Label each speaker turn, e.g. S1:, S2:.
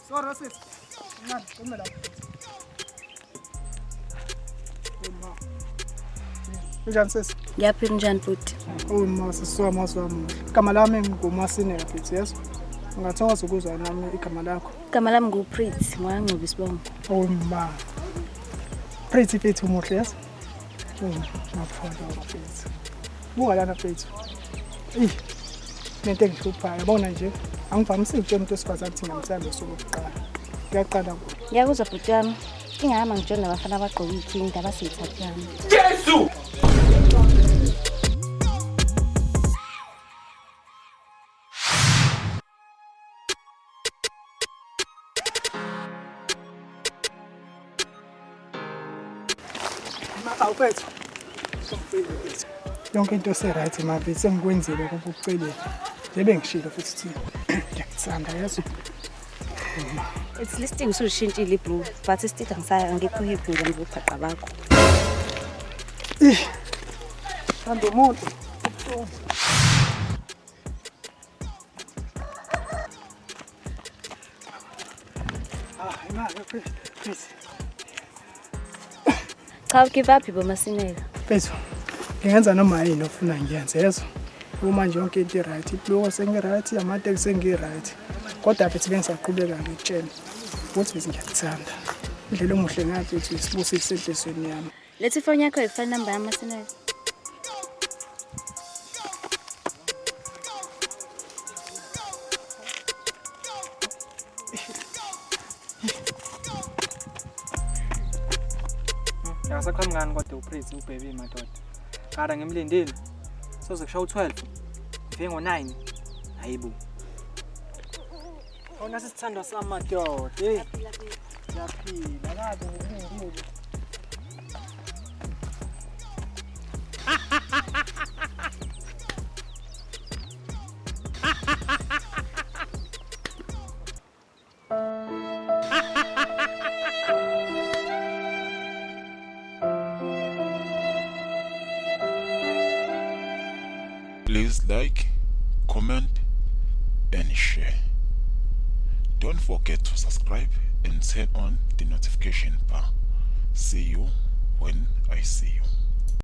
S1: Sorry, sis. Come on. Njani sis?
S2: Ngiyaphila njani futhi?
S1: Ma siswama. Igama lami nguMasinela futhi, yes? Ungathokoza ukuzwa nami igama lakho.
S2: Igama lami nguPrith, ngwanqoba isibongo.
S1: Ma. Pretty Pretty umuhle, yes? Ngaphandle Pretty. Buka lana Pretty. Nento engihluphayo, yabona nje, angivamise ukutshela umuntu wesifazane ukuthi ngamthanda sokuqala. Ngiyaqala ku.
S2: Ngiyakuzwa bhuti wami. Ingahamba ngijona abafana abagqoka izinto abasithathana.
S3: Jesu!
S1: Awuphethe. Yonke into se-right mabhithi sengikwenzile ukuba ukucelela. Njebe ngishilo futhi ngiyakuthanda yazi.
S2: It's listing usushintshile bro, but still angikho happy ngomvuqaqa bakho.
S1: Thanda umuntu. Imali please.
S2: Cha give up boMasinela.
S1: Phethu. Ngingenza noma yini ofuna ngiyenze yezo. Uma nje yonke into right, ibhloko sengi-right, amateksi sengi-right. Kodwa futhi bengisaqhubeka ngitshela ukuthi ngiyakuthanda. Indlela omuhle ngathi ukuthi sibusise enhlizweni yami.
S2: Lethi phone yakho ifile number yaMasinela.
S4: Yasakhona ngani kodwa uPrith ubaby madoda. Kada ngimlindile. Soze kushaye u12. Ngifike ngo9. Hayibo. Ona sisithando samadoda. Yaphila. Kade ngimlindile.
S5: Please like, comment and share. Don't forget to subscribe and turn on the notification bar. See you when I see you.